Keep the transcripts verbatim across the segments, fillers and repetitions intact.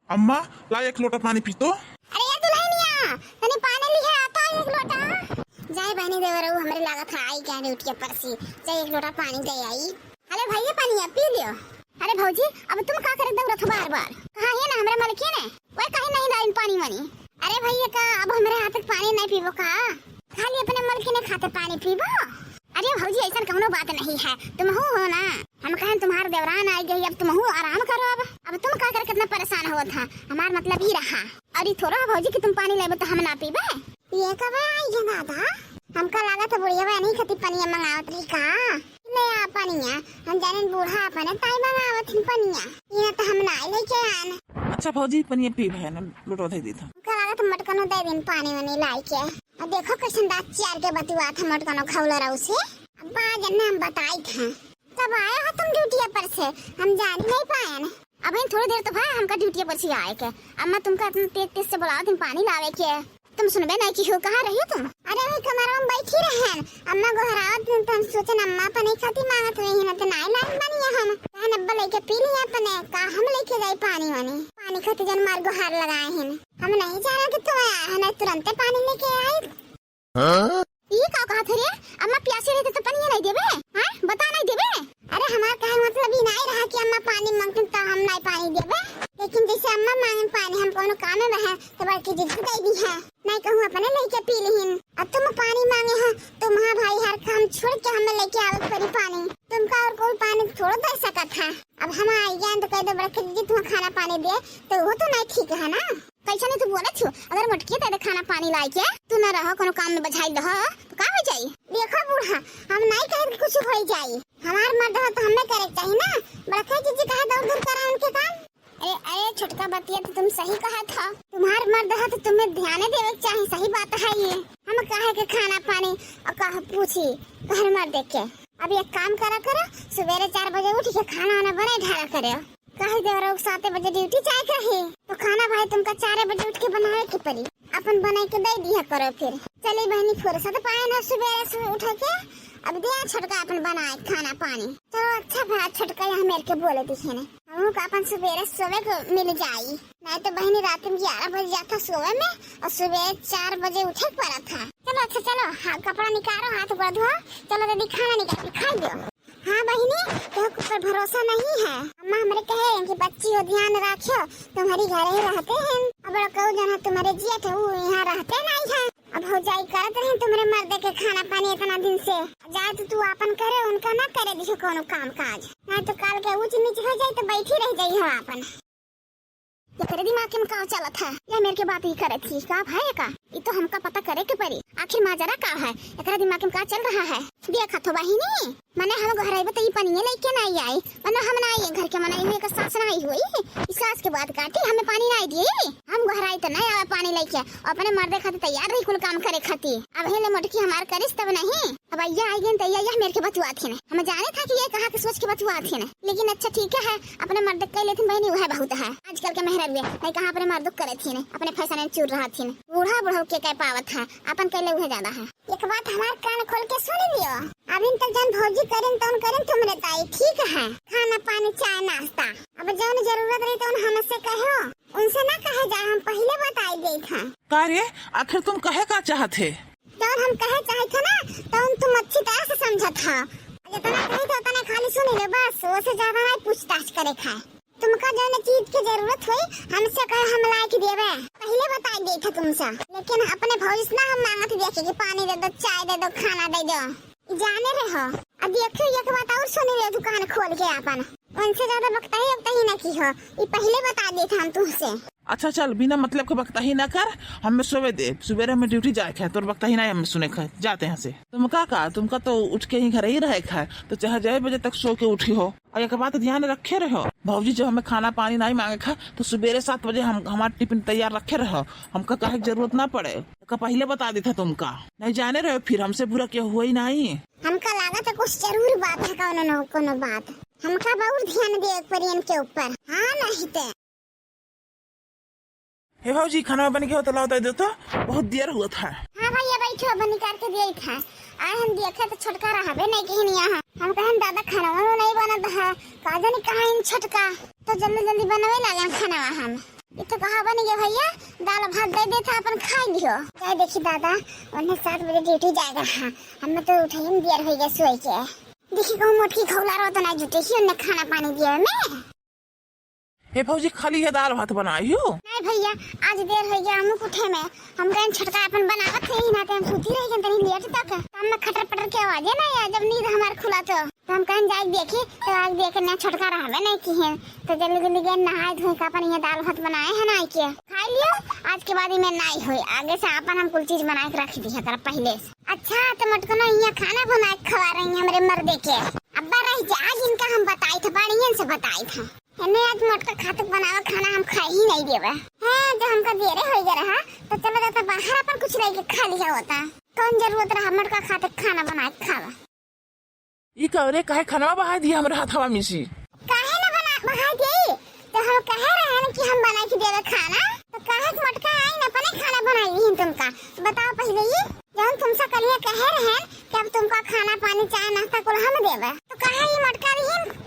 अम्मा, ला एक लोटा पानी पी तो। अरे ये दुल्हनिया, तनी पानी लिहे आता एक लोटा। जाए बहनी देवरऊ, हमरे लागत है आई गया ड्यूटी पर से। जाए एक लोटा पानी दे आई। अरे भैया पानी है, पी लियो। अरे भौजी, अब तुम का करे दौड़त हो बार बार? कहा है ना हमरे मलकिन है, वह कहीं नहीं लाइन पानी वानी। अरे भैया का अब हमरे हाथ के पानी नहीं पीबो का? खाली अपने मलकिन खातिर पानी पीबो? अरे भौजी, ऐसन कौनो बात नहीं है, तुमहू हो ना। हम कहन तुम्हार देवरान आ गई, अब तुमहू आराम करो। अब, अब तुम का करे कितना परेशान होत है, हमार मतलब ई रहा। और ई थोड़ा भौजी कि तुम पानी लेबो तो हम ना पीबे। ये कब आई है दादा? हमका लागत है बुढ़िया बहनी खातिर पनिया मंगावत रही का? ले आ पनिया, हम जाने बूढ़ा अपने ताई मंगावत ही पनिया। ये तो हम ना लेके आन। अच्छा भौजी, पनिया पी है ना, लोटवा दे देता। हमका लागत मटकनो दे दिन पानी वानी लाई के। अब देखो कैसन दांत चियार के बतुआत है मटकनो खौला रहू से। अब्बा जन्ने हम बताई थे। कब आए हो तुम ड्यूटी पर से? हम जान नहीं पाए न। अबे थोड़ी देर तो भा हमका ड्यूटी पर से आए के। अम्मा तुमका इतना तेज तेज से बुलावत हैं पानी लावे के। तुम सुनबे नहीं की हो, कहाँ रही हो तुम? अरे वही कमरवा में बैठी रहन। अम्मा गोहरावत हैं तो हम सोचन अम्मा अपने खातिर मांगत रही है ना तो नाई लाइन बनी है हम। कहन अब्बा लेके पी लिया अपने, का हम लेके जाई पानी वानी? पानी खातिर जन मार गोहार लगाए हैं। हम नहीं जाना कि तुम आए हो, नहीं तुरंते पानी लेके आए। हाँ? ई का कहत है रे? अम्मा प्यासी रहते तो पनिया नहीं देबे? हाँ? बता नहीं देबे? अरे हमार कहे मतलब ई नहीं रहा कि अम्मा पानी मांगते तो हम नहीं पानी देबे, लेकिन जैसे अम्मा मांगन पानी हम कोनो काम में है तो बड़की जिद दे दी है, नहीं कहूँ अपने लेके पी लिहिन। अब तुम पानी मांगे हो, तुम हाँ भाई हर काम छोड़ के हमें लेके आवत पड़ी पानी, तुमका और कोई पानी थोड़ा दे सकत है। अब हम आई गए तो कह दो बड़की दीदी तुम्हें खाना पानी दे, तो वो तो नहीं ठीक है ना? कैसे नहीं तू बोलत हो? अगर मोटकी दे दे खाना पानी लाई के, तू ना रहो कोनो काम में बझाई रहो, तो का हो जाई? देखो बूढ़ा, हम नहीं कहे कि कुछ हो जाई। हमार मर्द हो तो हमें करे के चाहिए ना। बड़का जीजी कहे दौड़ दौड़ करा उनके काम। अरे अरे छोटका बतिया तो तुम सही कहा था। तुम्हार मर्द हो तो तुम्हें ध्यान देवे के चाहिए, सही बात है ये। हम काहे के खाना पानी और कह पूछी तोहर मर्द के। अब एक काम करा करो, सवेरे चार बजे उठ के खाना वाना बना ढाला करे। काहे देवरऊ के साते बजे ड्यूटी जाए के रही, तो खाना भाई तुमका चार बजे उठ के बनावे के पड़ी। अपन बनाई के दे दिया करो फिर। चली बहनी, फुर्सत पाए ना सुबेरे से उठ के, अब दिया छोटका अपन बनाए खाना पानी। चलो अच्छा भा छोटका यहाँ मेरे के बोले दिखे ने, हमहू का अपन सुबेरे सोवे के मिल जाई, नहीं तो बहनी रात में ग्यारह बज जाता सोवे में और सुबेरे चार बजे उठे के पड़ा था। चलो अच्छा चलो, हाँ, कपड़ा निकालो, हाथ गोड़ धो, चलो दीदी खाना निकाल के खाई दो। हाँ बहिनी, केहू के ऊपर भरोसा नहीं है। अम्मा हमरे कहे कि बच्ची हो ध्यान रखियो, तुम्हारी घर ही रहते हैं। अब कहू जना तुम्हारे जिया थे, वो यहाँ रहते नहीं है। अब भौजाई करत रहे तुम्हारे मर्द के खाना पानी इतना दिन से, जाए तो तू आपन करे, उनका ना करे दिहो कोनो काम काज, नहीं तो काल के ऊंच नीच हो जाए तो बैठी रह जाई हो आपन। एकरे दिमाग में का चलत है? या मेरे के बात ही करे थी का भाई का? ई तो हमका पता करे के पड़ी, आखिर माजरा का है, एकरा दिमाग में का चल रहा है? देखत हो बहिनी, मने हम घरैबे तो ई पनिये लेके नहीं आई, मने हम ना आई घर के, मने इनके सास ना आई हुई, ई सास के बात काटी, हमें पानी नहीं दिए, हम घराई तो नहीं आवे पानी लेके, अपने मर्दे खातिर तैयार रही कुल काम करे खातिर। अब हे ले मोटकी हमार करिस तब नहीं, अब अइया आई गइन त अइया यह मेर के बतुआत हिन। हम जाने था कि ये कहाँ के सोच के बतुआत हिन, लेकिन अच्छा ठीक है, अपने मर्द कह लेथिन बहिनी, वह बहुत है। आजकल के मेहरारुए नहीं कहाँ अपने मर्द करे थिन, अपने फैशन में चूर रहा थिन। बूढ़ा बुढ़ऊ के कह पावत है, अपन कहले वह ज्यादा है। एक बात हमार कान खोल के सुन लियो, अभी तक जन भौजी करें तौन करें तुमरे ताई, ठीक है, खाना पानी चाय नाश्ता, अब जौन जरूरत रही तौन हमसे कहो, उनसे ना कहे जाए, हम पहले बताई देत हैं। का रे, आखिर तुम कहे का चाहत है? जौन हम कहे चाहत है ना, तौन तुम अच्छी तरह से समझत हो। जितना कही थे उतना खाली सुन लो बस, वो से ज्यादा नहीं पूछताछ करे खाए। तुमका जौन चीज की जरूरत हुई, हमसे कहे, हम ला के देवे। पहले बताई देत है तुमसे, लेकिन अपने भौजी से ना हम मांगत देखे कि पानी दे दो, चाय दे दो, खाना दे दो। जाने रहो। अब देखियो, एक बात और सुन ले तू कान खोल के आपन। उनसे ज्यादा बकताही उकताही ना की हो, ई पहले बता देत हम तुमसे। अच्छा चल, बिना मतलब के बकताही ना कर, हमें सोवे दे। सुबेरे हमें ड्यूटी जाए के है, तोर बकताही ना हमें सुने के है। जाते हैं से। तुमका का, तुमका तो उठ के ही घर ही रहे के है, तो चाहे जय बजे तक सो के उठी हो। और एक बात ध्यान रखे रहो, भौजी जब हमें खाना पानी नहीं मांगे खा, तो सुबेरे सात बजे हम, हमार टिफिन तैयार रखे रहो, हमका कहे के जरूरत ना पड़े। का पहले बता देता तुमका, नहीं जाने रहे फिर हमसे बुरा क्या हुआ ही नहीं। हमका लागत है कुछ जरूर बात है, कोनो न कोनो बात। हमका बहुत ध्यान देवे के पड़ी इनके ऊपर। हाँ नहीं ते। हे भौजी, खाना बन के हो तो लाओ दे दो तो, बहुत देर हुआ था। हाँ भैया बैठो, अब निकाल के दिए था। आए हम देखे तो छोटका रहबे नहीं कहीं नहीं यहाँ। हम कहन दादा खाना वाना नहीं बनत है, का जानी कहाँ इन छोटका। तो जल्दी जल्दी बनवे लगे खाना हम। ये भइया, दाल भात दइ देत ह, आपन खाइ लिहो। जाए देखी दादा, उन्हें सात बजे ड्यूटी जाएगा। हाँ, हमें तो उठइम देर होइ गया सोए के। देखी कहूँ मोटकी खौला रहो तो ना जुटे ही उन्हें खाना पानी दिए में। हे भौजी, खाली ये दाल भात बनाई हो? नहीं भइया, आज देर होइ गया हमको उठे में। हम कहेन छोटका आपन बनावत है ही ना, ते हम सूती रहि गए तनी लेट तक। काम में खटर पटर के आवाजे ना आया, जब नींद हमार खुला तो। तो हम कहेन जाए देखी, तो आज देखे ना छोटका रहबे नहीं किहेन। तो जल्दी जल्दी गए नहाए धोए के आपन ये दाल भात बनाए है ना आइके। खाइ लियो, आज के बाद इमें नाई होई। आगे से आपन हम कुल चीज बनाए के रख दी है पहिले से। अच्छा, तो मोटकनो यहाँ खाना बनाए के खवा रही है हमरे मर्दे के। अब्बा रह जा, आज इनका हम बताई थे, बढ़िया से बताई थे। एने आज मोटका खातिर बनावा खाना हम खाए ही नहीं देबे। हाँ, जब हमका देरे होइ गया रहा, तो चला जाता बाहर आपन कुछ लेके खा लिया होता। कौन जरूरत रहा मोटका खातिर खाना बनाए के खावा? ई का रे, काहे खाना बहाय दिया हमरे हाथवा में से? काहे ना बना, बहाय दिए? तो हम कहे रहन कि हम बनाए के देबे खाना, तो काहे के मोटका आई ना अपने खाना बनाई रही तुमका? बताओ पहिले ये, जौन तुमसे कलिया कहे रहन कि अब तुमका खाना पानी चाय नाश्ता कुल हम देबे, तो काहे ये मोटका रही?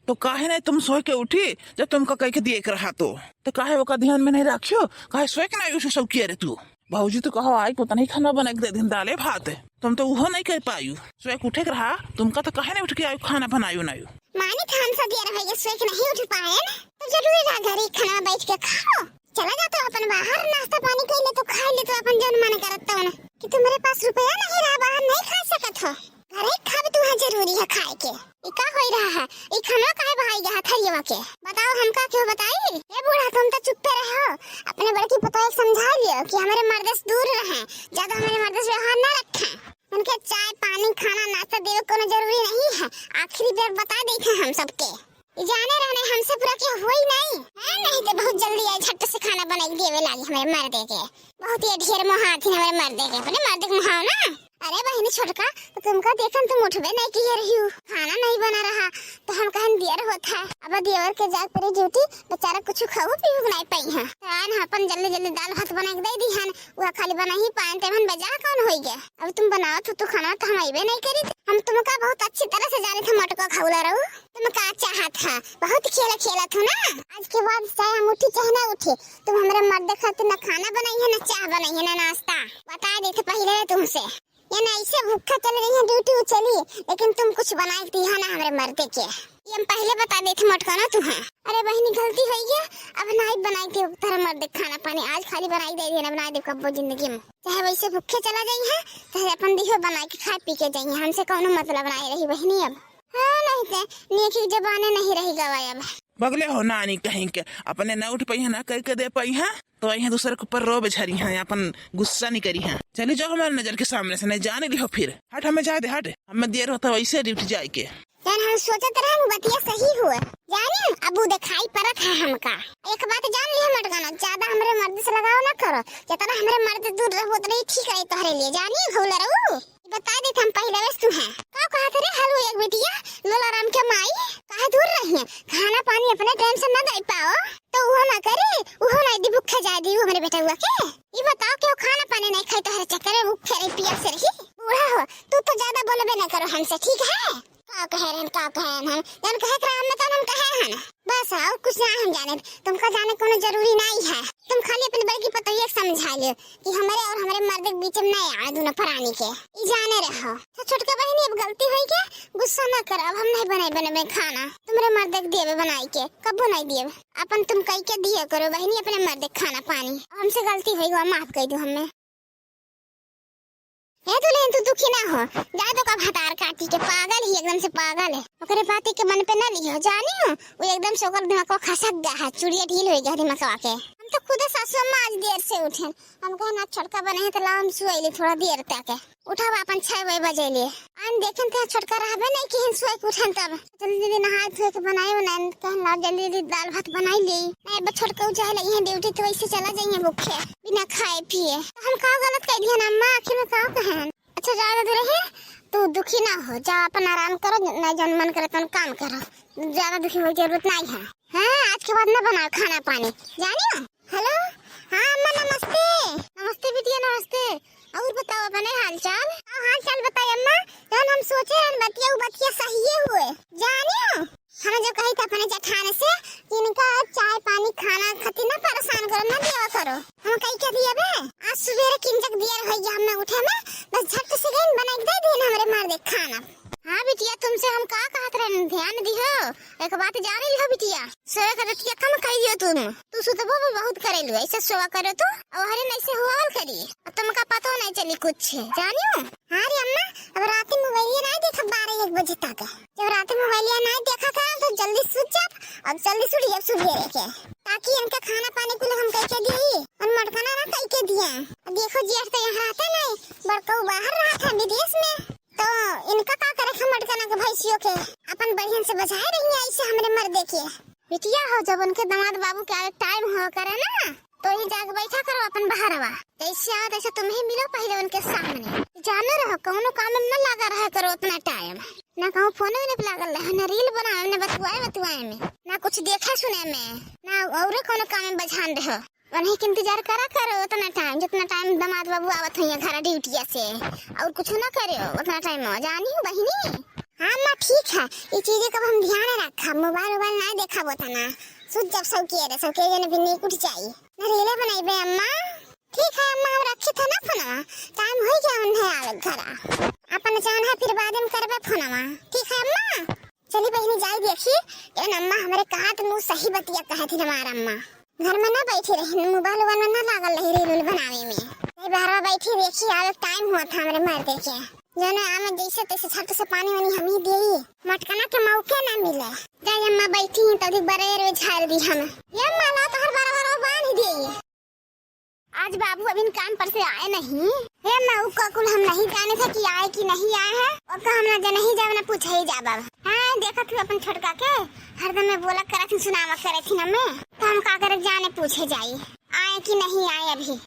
तो काहे नहीं तुम सोए के उठी, जब तुमका कह के दिए के रहा तो? तो काहे ओका ध्यान में नहीं राखियो? काहे सोए के नहीं उठे सब किया रे तू? भौजी तो कहो आई को तनी खाना बना के दे दिन दाले भात। तुम तो उहो नहीं कर पायु। सोए के उठे के रहा, तुमका तो काहे नहीं उठ के आयु खाना बनायु नहीं? मानी था हम सब ये रहे, ये सोए के नहीं उठ पाए ना, तो जरूरी रहा घरे खाना बैठ के खाओ। चला जा तो अपन बाहर नाश्ता पानी कर ले तो खा ले तो अपन जौन मन करत तौन। कि तुम्हारे पास रुपया नहीं रहा, बाहर नहीं खा सकत हो। घरे खाब तू है जरूरी है खाए के। ई का होई रहा है? ई खाना काहे बहाई गया थरियवा के? बताओ हमका क्यों बताई? ए बूढ़ा तुम तो चुप्पे रहो। अपने बड़की पतोह के समझा लियो कि हमरे मर्द से दूर रहे, ज्यादा हमरे मर्द से व्यवहार ना रखे। उनके चाय पानी खाना नाश्ता देवे कोनो जरूरी नहीं है। आखिरी बार बता देते हैं हम सबके। ई जाने रहने हमसे पूरा के होई नहीं है, नहीं तो बहुत जल्दी आई झट से खाना बनाई देवे लागी हमरे मर्दे के। बहुत ये ढेर मोहात ही हमरे मर्दे के, अपने मर्दे के मोहाव ना। अरे बहिनी छोटका, तो तुमका देखन तुम उठबे नहीं किए रही हो, खाना नहीं बना रहा, तो हम कहन देर होत है। अब देवर के जाए पड़ी ड्यूटी, बेचारा कुछ खाऊ पीऊ नहीं पाई है। तो आन अपन जल्दी जल्दी दाल भात बना के दे दी हन, वह खाली बना ही पाए, तेमन बजा कौन होई गया? अब तुम बनावत हो तो खाना तो हम अइबे नहीं करी। हम तुमका बहुत अच्छी तरह से जाने थे मोटका खौला रहू। तुम का चाहत है? बहुत खेल खेलत हो ना। आज के बाद चाहे हम उठी चाहे ना उठी, तुम हमरे मर्दे खातिर ना खाना बनाई है, ना चाह बनाई है, ना नाश्ता। बता देते पहिले तुमसे। ये ना ऐसे भूखा चल रही है, ड्यूटी चली, लेकिन तुम कुछ बनाई दी है ना हमरे मर्दे के। ये हम पहिले बता देते मोटका ना तुम्हें। अरे बहिनी गलती होई गया, अब नाई बनाई के तारा मर्दे खाना पानी, आज खाली बनाई दे दिया ना, बनाई दे कब्बो जिंदगी में। चाहे वैसे भूखे चला जाई है, चाहे अपन दिहो बनाई के खाए पी के जाई है, हमसे कौनो मतलब नहीं रही बहिनी अब। हाँ, नहीं ते नेकी जबाने नहीं रही गवा अब। बगले हो नानी कहीं के, अपने न उठ पाई है, ना करके दे पाई है, तो आई है दूसरे के ऊपर रोब झरी है, अपन गुस्सा नहीं करी है। चली जाओ हमारे नजर के सामने से, नहीं जाने लिहो फिर। हट, हमें जाए दे, हट, हमें देर होता वैसे ड्यूटी जाए के। जान हम सोचत रहे वो बतिया सही हुए, जानी अब वो दिखाई पड़त है हमका। एक बात जान लिहो मोटका ना, ज्यादा हमरे मर्द से लगाव ना करो, जितना हमरे मर्द दूर रहो उतना ही ठीक रही तोहरे लिए, जानी भूल रहू। बता देत हम पहिले बस तू है। का कहत रे हलू एक बिटिया, लोला राम के माई, काहे दूर रही है? खाना पानी अपने टाइम से न दे पाओ, तो वो ना करे, वो ना दी भूखे जाए दी हमरे बेटउआ के। ई बताओ कि वो खाना पानी नहीं खाई तोहरे चक्कर में भूखे रही पियासे रही। बूढ़ा हो, तू तो ज्यादा बोलबे ना करो हमसे, ठीक है? का कहे रहन, का कहे रहन हम? जौन कहे के रहा हम, तौन हम कहे हन। बस, और कुछ ना हम जाने। तुमका जाने कोनो जरूरी नहीं है। तुम खाली अपनी बड़की पतोहिया के समझा लियो कि हमरे और हमरे मर्द के बीच में नहीं आवे दोनों प्राणी के। ई जाने रहो। तो छोटका बहिनी, अब गलती होई के, गुस्सा ना कर, अब हम नहीं बनाई बने में खाना। तुमरे मर्द के देवे बनाई के, कब्बो नहीं देवे। अपन तुम कई के दिए करो बहिनी अपने मर्द के खाना पानी। अब हमसे गलती होई गवा, माफ कर दो हमें। ए दुल्हन, तू दुखी ना हो, जा तो का भतार काटी के पागल ही, एकदम से पागल है। ओकरे बाती के मन पे ना लिहो, जानी हो, वो एकदम से ओकर दिमाग खसक गया है, चुड़िया ढील हो गया दिमागवा के। हम तो खुद सासू अम्मा आज देर से उठेन, हम कहे ना छोटका बने है तो लाओ हम सुएली थोड़ा देर तक। उठाओ अपन छह बजे बजे लिए। आन देखेन ते छोटका रहबे नहीं कि हम सोए के उठेन तब। जल्दी जल्दी नहाए धोए के बनाए बनाए, कहन ला जल्दी जल्दी दाल भात बनाई ले। नहीं बस छोटका उ चाहे लगी है ड्यूटी तो वैसे चला जाइए भूखे बिना खाए पिए। तो हम का गलत कह दिया ना अम्मा, आखिर में का कहे हैं? अच्छा ज्यादा दूर है, तू दुखी ना हो, जा अपन आराम करो, ना जौन मन करे तौन काम करो, ज्यादा दुखी होए के जरूरत नहीं है। हाँ, आज के बाद ना बनाओ खाना पानी, जानी हो? हेलो, हाँ अम्मा नमस्ते। नमस्ते बिटिया नमस्ते। और बताओ अपने हाल चाल। और हाल चाल बताई अम्मा, जौन हम सोचे रहन बतिया उ बतिया सहिए हुए। जानियो, हम जो कही था अपने जेठान से कि इनका चाय भैया, हम ना उठे में, बस झट से गइन बनाइ के दइ दिहन हमरे मर्दे खाना। हाँ बिटिया, तुमसे हम का कहत रहन, ध्यान दिहो, एक बात जान लिहो बिटिया, सोए के रतिया कम कइ दियो तुम। तू सुतबो भी बहुत करेलू, ऐसे सोआ करो तू, अउर हरे नहीं से होल करी, अब तुमका पतो नहीं चली कुछ, जानियो। हाँ रे अम्मा, अब राती मोबाइलिया नहीं देखब बारह एक बजे तक। जब राती मोबाइलिया नहीं देखा करब तो जल्दी सुत जाब, अब जल्दी सुत जाब सुबेरे के, ताकि इनका खाना पानी कुल हम कइके दिए अउर मटकना ना कइके दिए। अब देखो जेठ तो यहाँ रहता नहीं, बड़कऊ बाहर रहत है विदेश में, तो इनका का करे हम मटकना के भैंसियों के, अपन बढ़िया से बचाए रही ऐसे हमरे मर्दे के। बिटिया हो, जब उनके दामाद बाबू के आवे टाइम हो करे ना, तो ही जाके बैठा करो अपन बहरवा, जैसे आओ तैसे तुम ही मिलो पहले उनके सामने। जाने रहो कौनो काम में न लगा रहा करो उतना टाइम, ना कहूँ फोन में लागल रहे, ना रील बनावे में, ना बतुआए बतुआए में, ना कुछ देखे सुने में, ना और कौनो काम में बझान रहो। उन्हीं के इंतजार करा करो उतना टाइम, जितना टाइम दामाद बाबू आवत होइए घर ड्यूटिया से, और कुछ ना करे उतना टाइम, जानी हो बहिनी। हाँ माँ, ठीक है, ये चीजें कब हम ध्यान रखा, मोबाइल वोबाइल ना देखा बोता ना, सुत जब सौकिया रे, सौकिया जने भी नीक उठ जाई। ना रीले बनाइबे अम्मा। ठीक है अम्मा, हम रखी थे ना फोनवा, टाइम हो गया उन्हें आवे घरा। अपन जौन है फिर बाद में करबे फोनवा। ठीक है अम्मा, चली बहिनी जाई देखी, एन अम्मा हमरे कहत नू सही बतिया कहत ही हमार अम्मा। घर में ना बैठी रही, मोबाइल वोबाइल में ना लागल रही रील उल बनावे में। नहीं बहरवा बैठी देखी, आवे टाइम हुआ था हमरे मर्दे के। जौन आवे जैसे तैसे छत से पानी वानी हम ही देई, मटकना के मौके ना मिले। जाई अम्मा बैठी हैं, तभी बरेर में झाड़ दी हम। ये अम्मा ला तोहर बरवा बांध देई। आज बाबू अभी काम पर से आए नहीं। हे अम्मा, उ का कुल हम नहीं जाने थे कि आए कि नहीं आए हैं। ओका हम ना जनही जाब ना पूछे ही जाब। हाँ, देखत हूँ अपन छोटका के, हरदम में बोला करत ही, सुनावा करत ही ना में। तो हम का करे जाने पूछे जाई, आए कि नहीं आए अभी।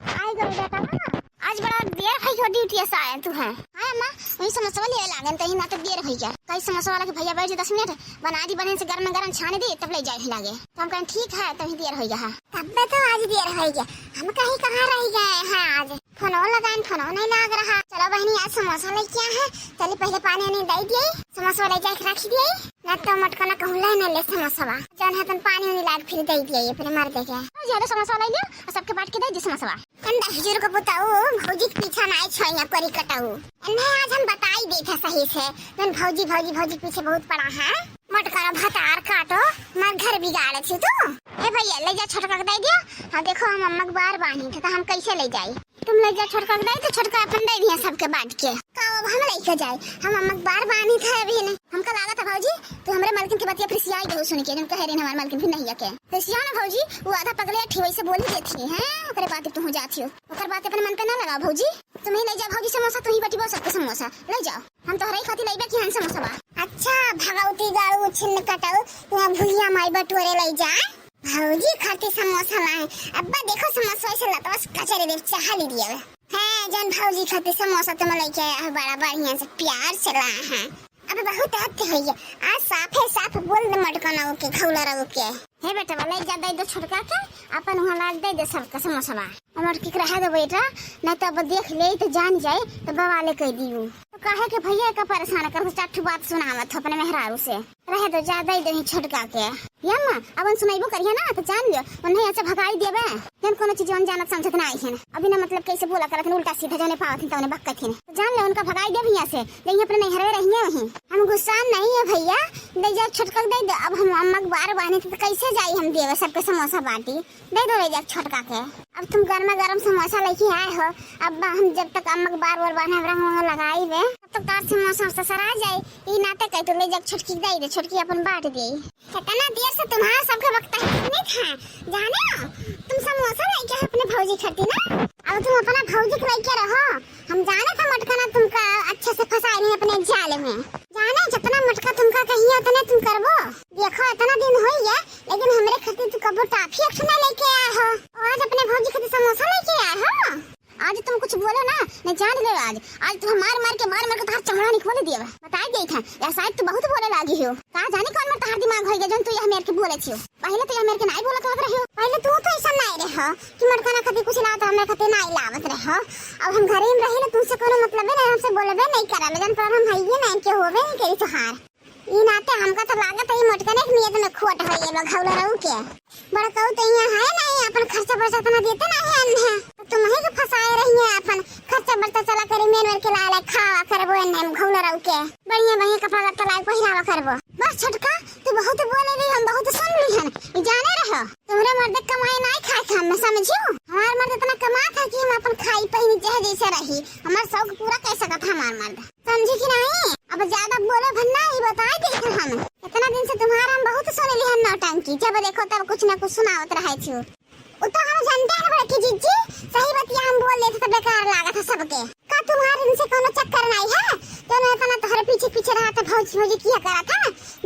आई गई बेटा, आज बड़ा देर है हो ड्यूटी से आए तू है। हाँ अम्मा, वही समोसा लेवे लागन, तही ना तो देर हो गया। कई समोसा वाला के भैया बैठ जा दस मिनट, बना दी बढ़िया से, गरम गरम छाने दी, तब ले जाए लागे। तो हम कहें ठीक है, तभी देर हो गया है। तब तो आज देर हो गया, हम कहीं कहाँ रह गए हैं आज। फोनो लगाइन, फोनो नहीं लाग रहा। चलो बहनी, आज समोसा लेके आए हैं, चली पहले पानी वानी दे दिए, समोसा ले जाके रख दिए, ना तो मटकना कहूँ ले ना ले समोसा। जौन है तन पानी वानी लाग फिर दे दिए अपने मर्दे के। ज्यादा समोसा ले लियो और सबके बांट के दे दी समोसा। हम दस जुर को बताऊ, भौजी के पीछा ना छोइया करी कटाऊ। इन्हें आज हम बताई देत है सही से, जौन भौजी, भौजी, भौजी के पीछे बहुत पड़ा है। मटकना भतार काटो, मार घर बिगाड़े छी तू। ए भैया, ले जा छोटका के दे दिया। हाँ देखो, हम अम्मा के बार बानी थे, तो हम कैसे ले जाई? तुम ले जा छोटका के दे, तो छोटका अपन दे दिया सबके बांट के। का अब हम लेके जाए? हम अम्मा के बार बानी थे अभी नहीं। हमका लागत है भौजी, तू हमरे मलकिन के बतिया फिर सियाई गई सुन के, जौन कहे रही हमारे मलकिन फिर नहीं है के। तो सिया ना भौजी, वो आधा पगले अठी वैसे बोली देती है, ओकरे बात तू हो जाती हो। ओकर बात अपन मन पे ना लगाओ भौजी। तुम ही ले जाओ भौजी समोसा, तू ही बटिबो सबके समोसा। ले जाओ, हम तोहरे ही खातिर लेबे की हन समोसा बा। अच्छा, भगवती गाड़ू छिन्न कटाऊ, तू भुइया माई बटोरे ले जा। भौजी खातिर समोसा लाए। अब्बा देखो समोसा ऐसे लतवा से कचरे दे चाह ली दिया। है जौन भौजी खातिर समोसा तुम लेके आए हो, बड़ा बढ़िया से प्यार से लाए हैं। अब बहुत हद हो गया, आज साफे साफ बोल दे मटकना के, घौला रहो के। हे बेटा, ले जा दे दो छोटका के, अपन वहाँ लाग दे दे सबका समोसा बा। हमर के रहे दो बेटा, नहीं तो अब देख ले तो जान जाए तो बवाले कह दियो। तो काहे के भैया का परेशान कर, चार ठो बात सुनावत हो अपने मेहरारू से। रहे दो, जा दे दे छोटका के। ये अम्मा, अब उन सुनाइबो करिए ना तो जान लियो, उन्हें ऐसे भगाई देबे। जन कोनो चीज उन जानत समझत ना आई है। अभी ना मतलब कैसे बोला करत हैं, उल्टा सीधा जौने पावत हैं तौने बकत हैं। तो जान ले उनका भगाई देबे यहाँ से, जहीं अपने नैहरवे रहिए वहीं। हम गुस्सा नहीं है भैया, दे जा छोटका के दे दो। अब हम अम्मा के बार बानी तो कैसे जाई हम देवे सबके समोसा बाटी। दे दो ले जा छोटका के। अब तुम गर्मा गर्म समोसा लेके आए हो, अब हम जब तक अम्मा के बार बार बांधे हमरा हुआ लगाई बे, तब तक तार समोसा ससरा जाई। ई नाते कह तू ले जा छोटकी के दे दे, छोटकी अपन बांट दे। इतना देर से तुम्हारा सबके वक्त है नहीं था, जाने हो? तुम समोसा लेके आए अपने भौजी खातिर ना, अब तुम अपना भौजी के लेके रहो। हम जाने था मटकना तुमका अच्छे से फंसाए नहीं अपने जाल में। जाने जितना मटका तुमका कहिए उतने तुम करबो। देखो इतना दिन हो गया, लेकिन हमरे खातिर तू कबो टाफी एक ठो ना लेके आए हो, और आज अपने भौजी खातिर समोसा लेके आए हो। आज तुम कुछ बोलो ना, मैं जान ले आज, आज तुम मार मार के, मार मार के तुम्हारा चमड़ा निकल दिया। बताई गई था, या शायद तू बहुत बोले लागी हो। का जाने कौन में तुम्हारा दिमाग हो गया, जौन तू यह मेरे के बोले छियो। पहले तो यह मेरे के नहीं बोलत लग रहे हो, पहले तू तो ऐसा नहीं रहे हो कि मटकना खातिर कुछ लाओ तो हमारे खातिर नहीं लावत रहे हो। अब हम घरे में रहे ना, तुमसे कोनो मतलब है ना, हमसे बोलबे नहीं करा, लेकिन पर हम हइये ना, इनके होबे नहीं करी तोहार। ई नाते हमका तो लागत है, ई मोटकने के नियत में खोट है, ये लोग हौला रहू के। बड़कऊ तो यहाँ है नहीं, अपन खर्चा बर्चा इतना देते नहीं है इन्हें। तो तुमही के फंसाए रही है अपन, खर्चा बर्चा चला करी, मेन मेन के लाए लाए खावा करबो, एन्ने हम घौला रहू के, बढ़िया बढ़िया कपड़ा लत्ता लाए पहिरावा करबो। बस छोटका, तू बहुत बोले रही, हम बहुत सुन ली हन, ई जाने रहो। तुम्हरे मर्द के कमाई नाई खाए थे हमें, समझियो? हमार मर्द इतना कमात है कि हम अपन खाई पहिनी चाहे जैसे रही, हमार शौक पूरा कर सकत है हमार मर्द, समझी कि नहीं? अब ज्यादा बोले भन्ना, ई बताई दे हम। इतना दिन से तुम्हारा हम बहुत सुन ली हन नौटंकी, जब देखो तब कुछ ना कुछ सुनावत रहे छी। उ तो हम जानते हैं बड़की जिज्जी, सही बतिया हम बोल लेते तो बेकार लागत है सबके। का तुम्हारे इनसे कोनो चक्कर नहीं है? तो ना इतना तोहरे पीछे पीछे रहा था, भौजी भौजी किया करा था,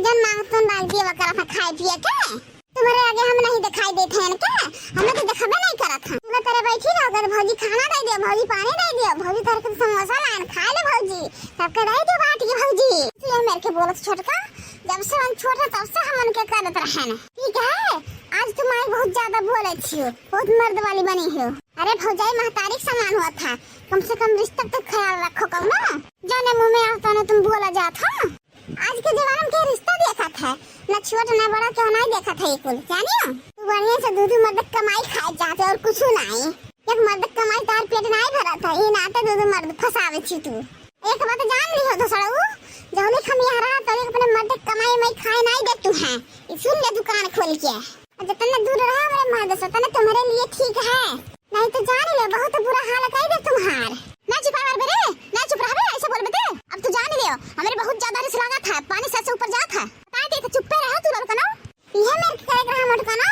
जन मांग तो डाल दिया करा था खाए पिए के। तुम्हारे आगे हम नहीं दिखाई देते हैं इनके, हमें तो दिखावे नहीं करा था। तू तेरे बैठी रहो, अगर भौजी खाना दे दियो, भौजी पानी दे दियो, भौजी तेरे को समोसा लान खा ले भौजी, सबके दे दियो बांट के भौजी। तू ये मेरे के बोलत छोटका, जब से हम छोट है तब से हम उनके करत रहन। ठीक है, आज तुम आई बहुत ज्यादा बोले छियो, बहुत मर्द वाली बनी हो। अरे भौजाई महतारी के समान हुआ था, कम से कम रिश्ता के ख्याल रखो कौनो। जौने मुंह में आओ तौने तुम बोला जात हो। आज के जमाना में के रिश्ता देखत है, न छोट न बड़ा केहू नहीं देखत है ये कुल, जानियो। तू बढ़िया से दू दू मर्द के कमाई खाए जाते और कुछ नहीं। एक मर्द के कमाई तार पेट नहीं भरत है, ये नाते दू दू मर्द फंसावे छी तू। एक बात जान ली हो दोसरऊ, जौने हम यहाँ रहा तो अपने मर्द के कमाई में खाए नहीं दे तू है। ई सुन ले दुकान खोल के। और जितने दूर रहे हमारे मर्द से, उतने तुम्हारे लिए ठीक है। नहीं तो जान ले, बहुत बुरा हाल कर दे तुम्हार। ना चुप रह बे, ना चुप रह बे, ऐसे बोल बे। अब तू जान ले, हमारे बहुत ज्यादा रिस लागत है, पानी सर से ऊपर जात है। बता दे तो चुप्पे रहे तू लड़कनो। यह मेरे के करे रहा मोटकनो,